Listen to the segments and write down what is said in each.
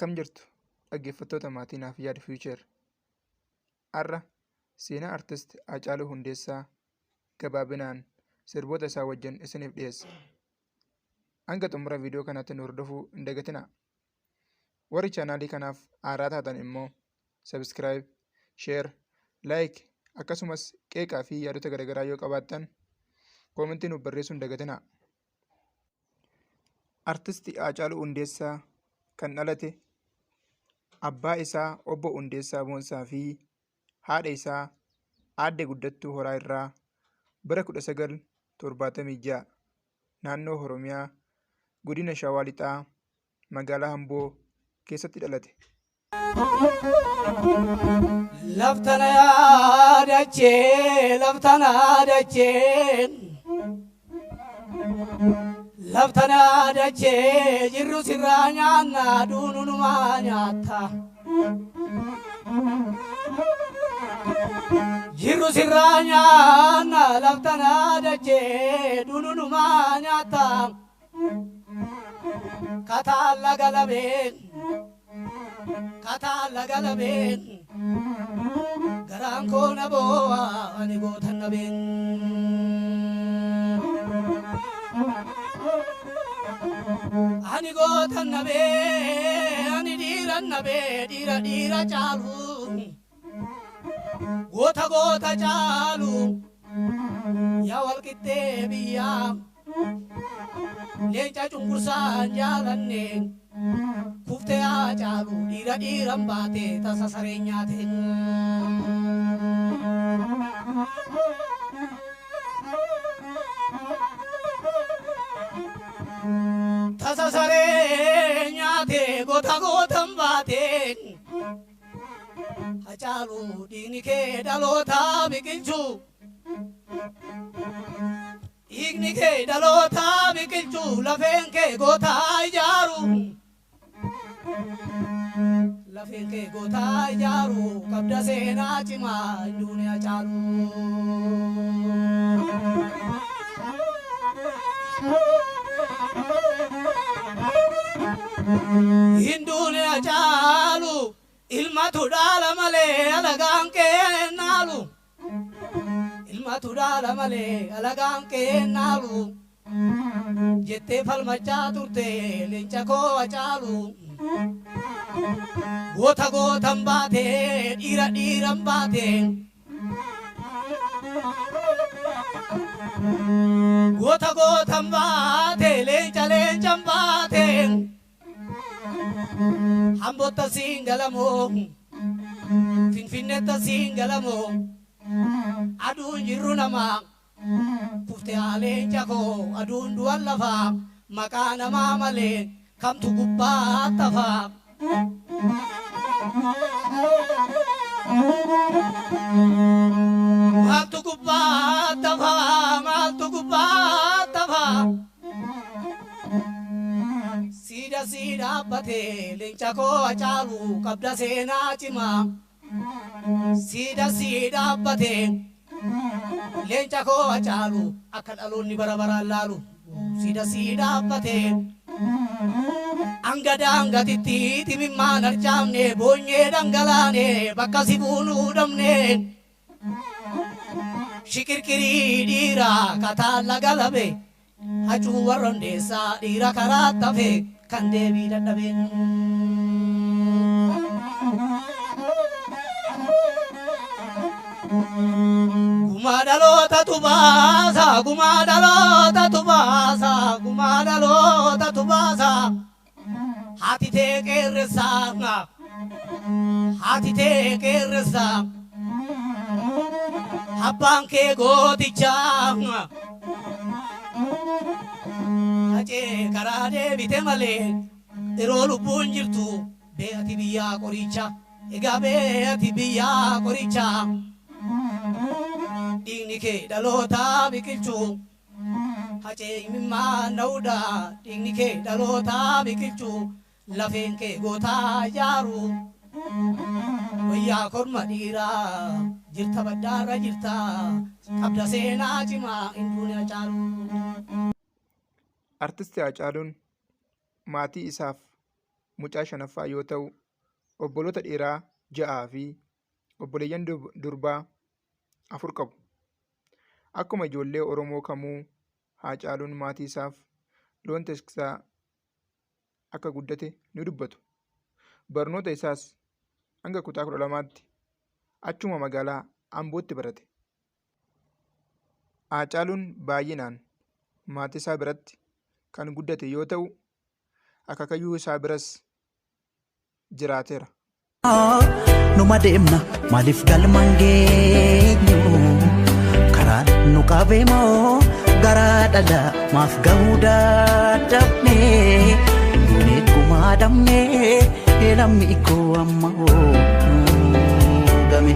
Akkam jirtu dhaggeeffattoota maatii Naaf Yaad Future. Har'a seenaa Artist Haacaaluu Hundeessaa gabaabinaan sirboota isaa wajjin isiniif dhiyeessa. Hanga xumura viidiyoo kanaatti nu hordofuu hin dagatinaa. Warri chaanaalii kanaaf haaraa taatan immoo subscribe, share, like akkasumas qeeqaa fi yaadota garaagaraa yoo qabaattan koomentii nuuf barreessuu hin dagatinaa. Artisti Haacaaluu Hundeessaa kan dhalate abbaa isaa Obbo Hundeessaa Boonsaa fi haadha isaa Aadde Guddattuu Horaa irraa bara 1976 naannoo Oromiyaa godina Shawaa Lixaa magaalaa Amboo keessatti dhalate. Laftana yaadachee laftana yaadachee laftana yaadachee jirru sirraa nyaanna duunu numaa nyaatta. Jirru sirraa nyaanna laftana yaadachee duunu numaa nyaatta. Kataan laga lameen kataan laga lameen garaan koo na boo'a ani gootan nabeen. Ani gootan nabee ani dhiiran nabee dhiira dhiira caalu goota goota caalu yaa walqixxee biyyaa. Leenca cunqursaan jaalanne kuftee haa caalu dhiira dhiiran baate tasa sareen nyaate. Tasa sareen nyaate goota gootan baate. Hacaalu dhiigni kee dhaloota biqilchu. Dhiigni kee dhaloota biqilchu lafeen kee gootaa ijaaru. Lafeen kee gootaa ijaaru qabda seenaa cimaa hin duune Hacaalu. Hin duune Hacaalu ilmatu dhaala malee alagaan kennaalu. Ilmatu dhaala malee alagaan kennaalu. Jettee falmachaa turte leenca koo Hacaalu. Goota gootan baate dhiira dhiiran baate. Goota gootan baate leenca leencan baate. Hambotta siin galamoo Finfinnetta siin galamoo aduun jirru namaa kuftee haa leenca koo aduun du'an lafaa maqaa namaa malee kamtu gubbaa tafaa. Maaltu gubbaa tafaa maaltu gubbaa tafaa. Siida sii dhaabbatee leenca koo Hacaalu qabda seenaa cimaa. Siida sii dhaabbatee leenca koo Hacaalu akka dhaloonni bara baraan laalu. Siida sii dhaabbatee hanga daangatitti timimmaan harcaafne boonyee dhangalaane bakka si buunuu dhabne. Shikirkirii dhiiraa kataan laga labe hacuu warra hundeessaa dhiira karaa tafe kan deebii dadhabe. Gumaa dhalootatu baasa gumaa dhalootatu baasa gumaa dhalootatu baasa haati tee qeerressaa haati tee qeerressaa abbaan kee gootichaa hacee karaa deebite malee yeroo lubbuun jirtu beekati biyyaa qoricha egaa beekati biyyaa qoricha dhiigni kee dhaloota biqilchu hacee imimmaan dha'uudha dhiigni kee dhaloota biqilchu lafeen kee gootaa ijaaru wayyaa korma dhiiraa jirta baddaarra jirta qabda seenaa cimaa hin duune Hacaalu. Artisti Haacaaluun maatii isaaf mucaa shanaffaa yoo ta'u, obboloota dhiiraa ja'aa fi obboleeyyan durbaa 4 qabu. Akkuma ijoollee Oromoo kamuu Haacaaluun maatii isaaf loon tiksaa akka guddate ni dubbatu. Barnoota isaas hanga kutaa 12tti achuma magaalaa Ambootti barate. Haacaaluun baay'inaan maatii isaa biratti kan guddate yoo ta'u, akaakayyuu isaa biras jiraateera. Numa deemna maaliif galmaan geenyu karaan nu qabee moo garaa dhala maaf gahuu dadhabne duunee gumaa dhabne lammi koo amma game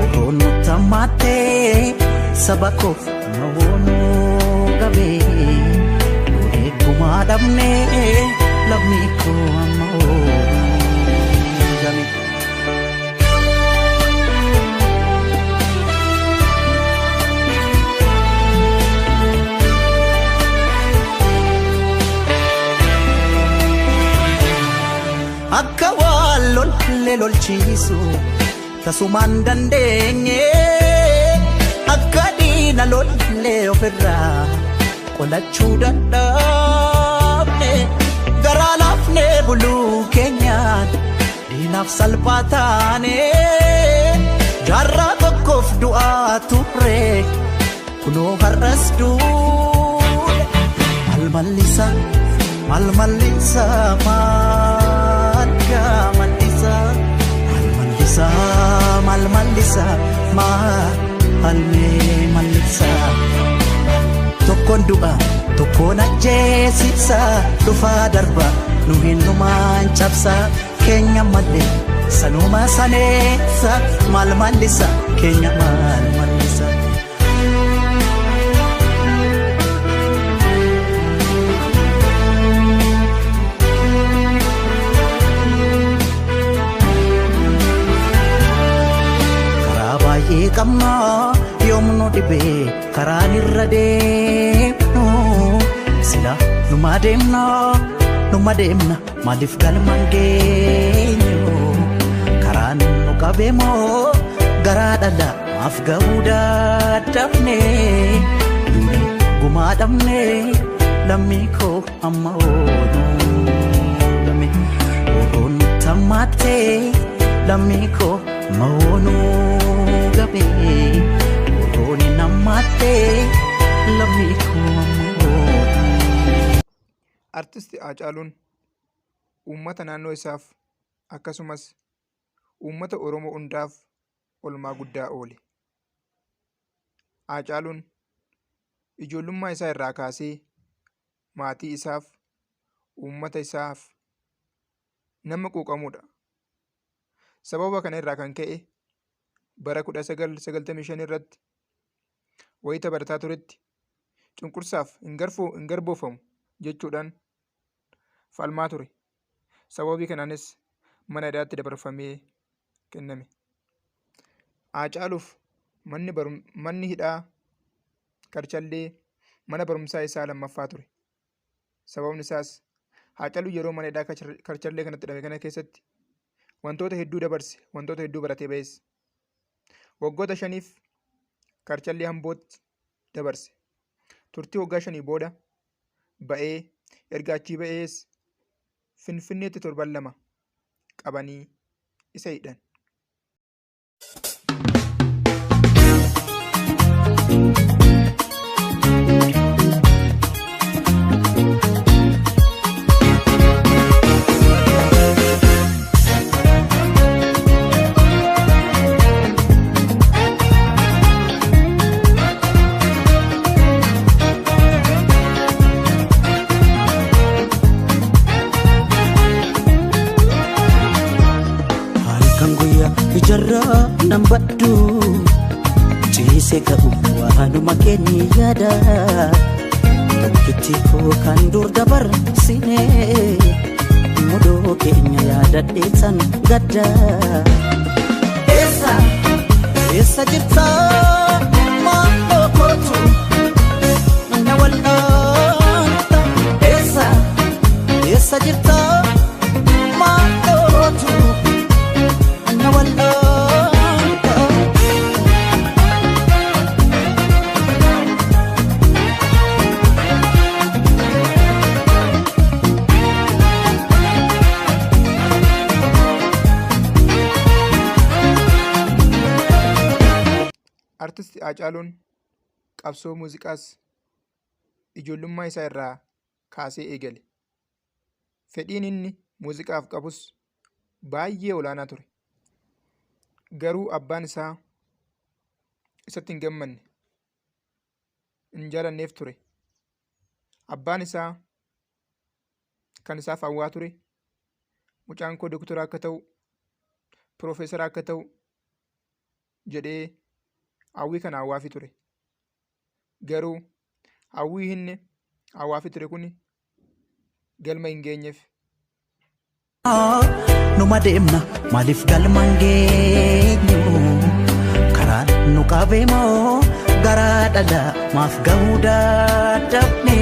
oroon nu tammaattee saba koof amma gabe duunee gumaa dhabne lammi koo amma game. Akka waan lollee lolchiisu tasumaan dandeenye akka diina lollee ofirraa qolachuu dadhabne garaa laafnee buluu keenyaan diinaaf salphaa taane jaarraa tokkoof du'aa turre kunoo har'as duule maal mallisa maal mallisa maal mallisa maal mallisa maal mallisa maal mallisa tokkoon du'a tokkoon ajjeesisa dhufaa darba nu hinnumaan cabsa keenya malee sanuma saneessa maal mallisa keenya maal mallisa. Karaa baay'ee qabna yoomnu dhibee karaan irra deemnu sila numa deemna numa deemna maaliif galmaan geenyu karaan nu qabee moo garaa dhala maaf gahuu dadhabne duunee gumaa dhabne lammii koo amma ooluu oroon tammaattee lammii koo amma ooluu gabe oroon nammaattee lammii koo amma ooluu. Artisti Haacaaluun uummata naannoo isaaf akkasumas uummata Oromoo hundaaf olmaa guddaa oole. Haacaaluun ijoollummaa isaa irraa kaasee maatii isaaf, uummata isaaf nama quuqamudha. Sababa kana irraa kan ka'e bara 1995 irratti wayita barataa turetti cunqursaaf hin garboofamu jechuudhaan falmaa ture. Sababii kanaanis mana hidhaatti dabarfamee kenname. Haacaaluuf manni hidhaa Karchallee mana barumsaa isaa lammaffaa ture. Sababni isaas Haacaaluun yeroo mana hidhaa Karchallee kanatti hidhame kana keessatti wantoota hedduu dabarse, wantoota hedduu baratee ba'es. Waggoota 5f Karchallee Ambootti dabarse. Turtii waggaa 5 booda ba'ee erga achii ba'ees Finfinneetti torban 2 qabanii isa hidhan. Halkan guyyaa ijarraa nan baddu ciisee ka'u waanuma keenya yaada tokkitti koo kan dur dabarsine mudoo keenya yaadadhee san gadda. Eessa eessa jirta maaloo kootu na wal'aanta eessa eessa jirta Haacaaluun qabsoo muuziqaas ijoollummaa isaa irraa kaasee eegale. Fedhiin inni muuziqaaf qabus baay'ee olaanaa ture. Garuu abbaan isaa isatti hin gammanne, hin jaalanneef ture. Abbaan isaa kan isaaf hawwaa ture mucaan koo doktora akka ta'u, piroofeesara akka ta'u jedhee hawwii kana hawwaafii ture. Garuu hawwii inni hawwaafii ture kun galma hin geenyeef. Numa deemna maaliif galma hin geenyu, karaan nu qabee moo garaa dhala maaf gahuu dadhabne,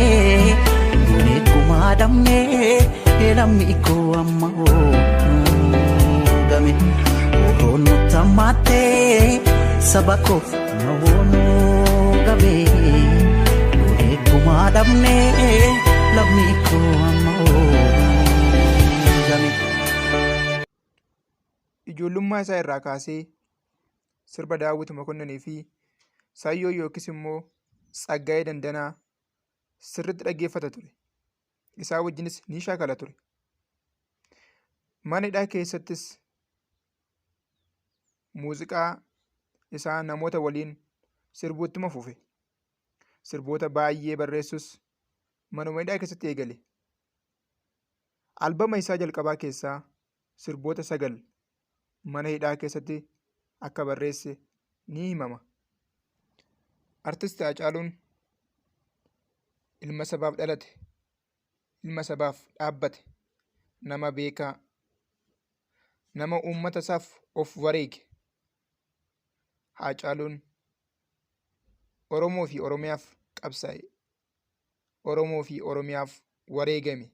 duunee gumaa dhabne lammi koo amma game roon nutti hammaattee saba koof nu gabe, duunee gumaa dhabne lammi koo amma game. Ijoollummaa isaa irraa kaasee sirba Daawwit Mokonninii fi Sayyoo yookiis immoo Tsaggaayee Dandanaa sirriitti dhaggeeffata ture. Isaa wajjinis ni shaakala ture. Mana hidhaa keessattis muuziqaa isaa namoota waliin sirbuuttuma fufe. Sirboota baay'ee barreessus manuma hidhaa keessatti eegale. Albama isaa jalqabaa keessaa sirboota 9 mana hidhaa keessatti akka barreesse ni himama. Artisti Haacaaluun ilma sabaaf dhalate, ilma sabaaf dhaabbate, nama beekaa, nama uummata isaaf of wareege. Haacaaluun Oromoo fi Oromiyaaf qabsaa'e. Oromoo fi Oromiyaaf wareegame.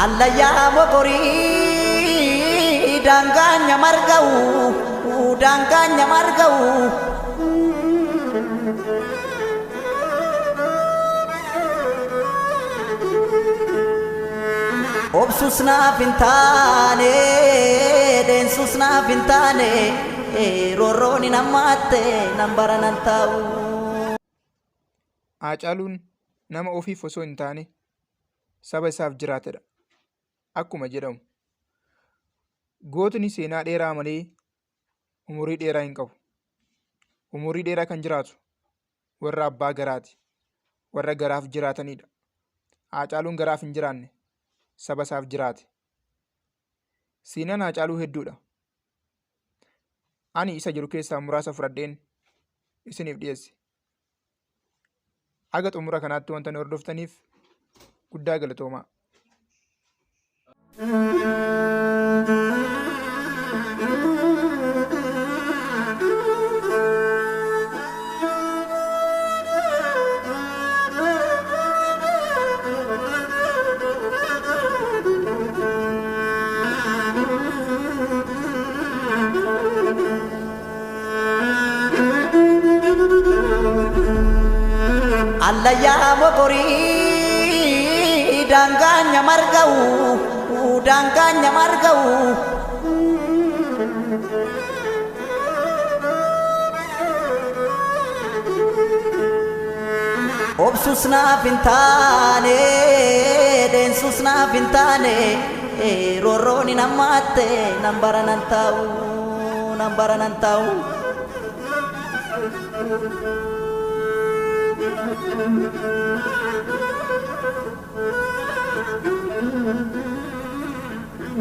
Allayyaa mogorii daangaa marga'u, daangaa marga'u. Obsus naaf hin taane, deensus naaf hin taane, roorroon hin hammaatte nan bara nan taa'u. Haacaaluun nama ofiif osoo hin taane saba isaaf jiraatedha. Akkuma jedhamu gootni seenaa dheeraa malee umurii dheeraa hin qabu. Umurii dheeraa kan jiraatu warra abbaa garaati. Warra garaaf jiraatanidha. Haacaaluun garaaf hin jiraanne, saba isaaf jiraate. Seenaan Haacaaluu hedduudha. Ani isa jiru keessaa muraasa fudhadheen isiniif dhiyeesse. Haga xumura kanaatti wanta nu hordoftaniif guddaa galatoomaa. Allayyaa mogorii daangaa marga'u, daangaa marga'u. Obsus naaf hin taane, deensus naaf hin taane, roorroon hin hammaatte nan bara nan taa'u, nan bara nan taa'u.